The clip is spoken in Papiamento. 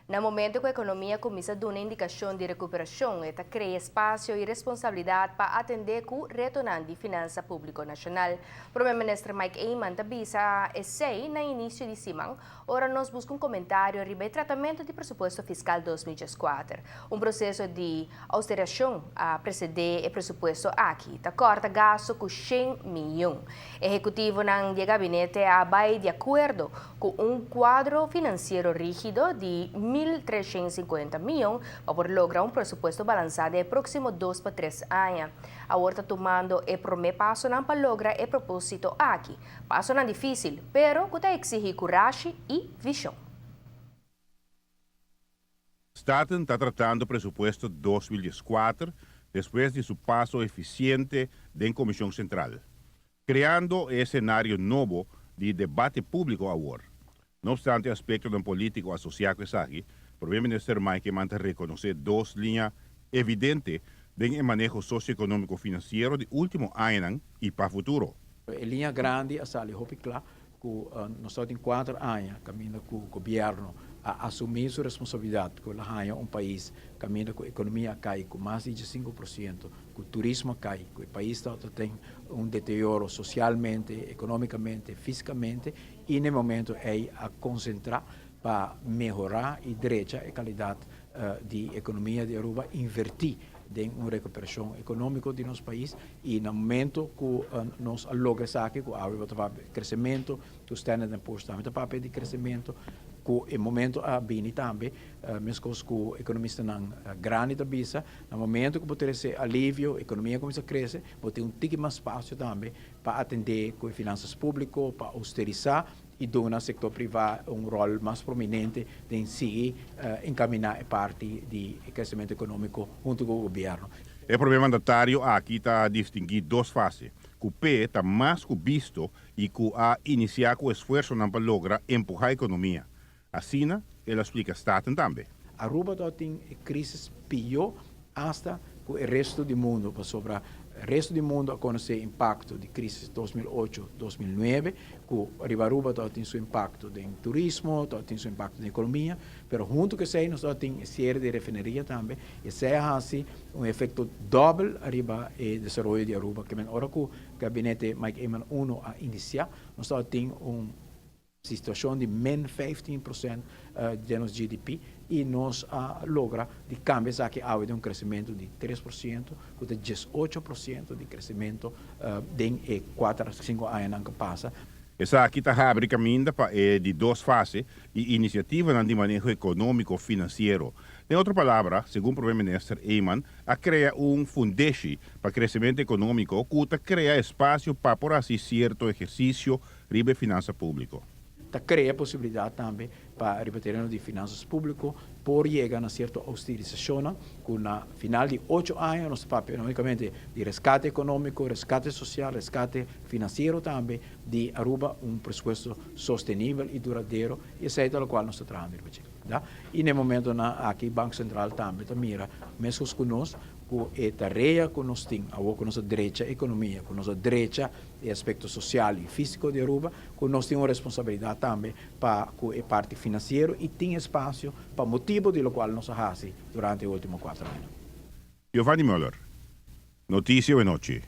Na momento cu e economia a cuminsa duna indicacion di recuperacion, e ta crea espacio y responsabilidad pa atende cu retonan di finansa publico nacional. Prome Minister Mike Eman ta bisa esey na inicio di siman, ora nos busca un comentario riba e tratamento di presupuesto fiscal 2014. Un proceso di austeracion a precede e presupuesto aki, ta corta gasto cu 100 miyon. Ehecutivonan di e gabinete a bay di acuerdo cu un cuadro financiero rigido di 1350 miyon pa por logra un presupuesto balansa den e proximo 2 pa 3 aña. Awor ta tumando e prome pasonan pa logra e proposito aki. Pasonan dificil, pero cu ta exigi curashi y vision. Staten ta tratando presupuesto 2014 despues di su paso eficiente den Comision Central, creando e scenario nobo di debate publico awor. No obstante aspecto politico asocia cu esaki, Prome Minister Mike Eman ta reconoce dos liña evidente den maneho socioeconomico financiero di ultimo aña y pa futuro. E liña grandi a sali hopi cla cu nos tin 4 aña caminda cu gobierno a asumi su responsabilidad cu el un pais caminda cu economia a cay cu mas di 5%, cu turismo a cay, cu e pais tin un deterioro socialmente, economicamente, fisicamente y na e momento ey a concentra pa mehora y drecha e calidad di economia di Aruba, inverti den un recuperacion economico di nos pais y na momento cu nos a logra esaki, cu Aruba ta crecemento, cu Standard Poor's tambe ta papia di crecemento, cu e momento a bini tambe, mescos cu economistanan grandi ta bisa, na momento cu bo tin alivio, economia cuminsa crece, bo tin un tiki mas espacio tambe pa atende cu finanzas publico, pa austerisa y duna sector priva un rol mas prominente den sigui encamina e parti di crecemento economico hunto cu gobierno. E prome mandatario aki ta distingui dos fase. Cu P ta mas cu bisto y cu a inicia cu esfuerso pa logra empuha economia. Asina, el a splica Staten tambe. Aruba tin crisis pio hasta cu e resto di mundo, pasobra e resto di mundo a conoce impacto di crisis 2008-2009, cu riba Aruba tin su impacto den turismo, tin su impacto den economia, pero hunto cu esey nos tin ciere di refineria tambe, y esey a haci un efecto dobel riba e desaroyo di Aruba, kiermen ora cu gabinete Mike Eman 1 a inicia, nos tin un situacion di min 15% di nos GDP y nos a logra di cambia esaki awe den un crecemento di 3%, cu ta 18% di crecemento den 4 5 aña cu a pasa. Esaki ta habri caminda pa e di dos fase y iniciativa di maneho economico financiero. Den otro palabra, segun Prome Minister Eman, a crea un fundeshi pa crecemento economico cu ta crea espacio pa por haci cierto ehercicio riba finansa publico. Ta crea posibilidad tambe pa riba tereno di finanzas publico por yega na cierto austerisacion cu na final di 8 aña nos papia economicamente di rescate economico, rescate social, rescate financiero tambe di Aruba, un presupuesto sostenibel y duradero, y esey ta loke nos ta trahando. Y na e momento aki Banco Central tambe ta mira, mescos cu nos, cu e tarea cu nos tin, cu nos drecha economia, cu nos drecha e aspecto social y fisico di Aruba, cu nos tin un responsabilidad tambe pa e parti financiero y tin espacio pa motibo di loke nos a haci durante e ultimo 4 aña. Giovanni Müller, Noticia Anochi.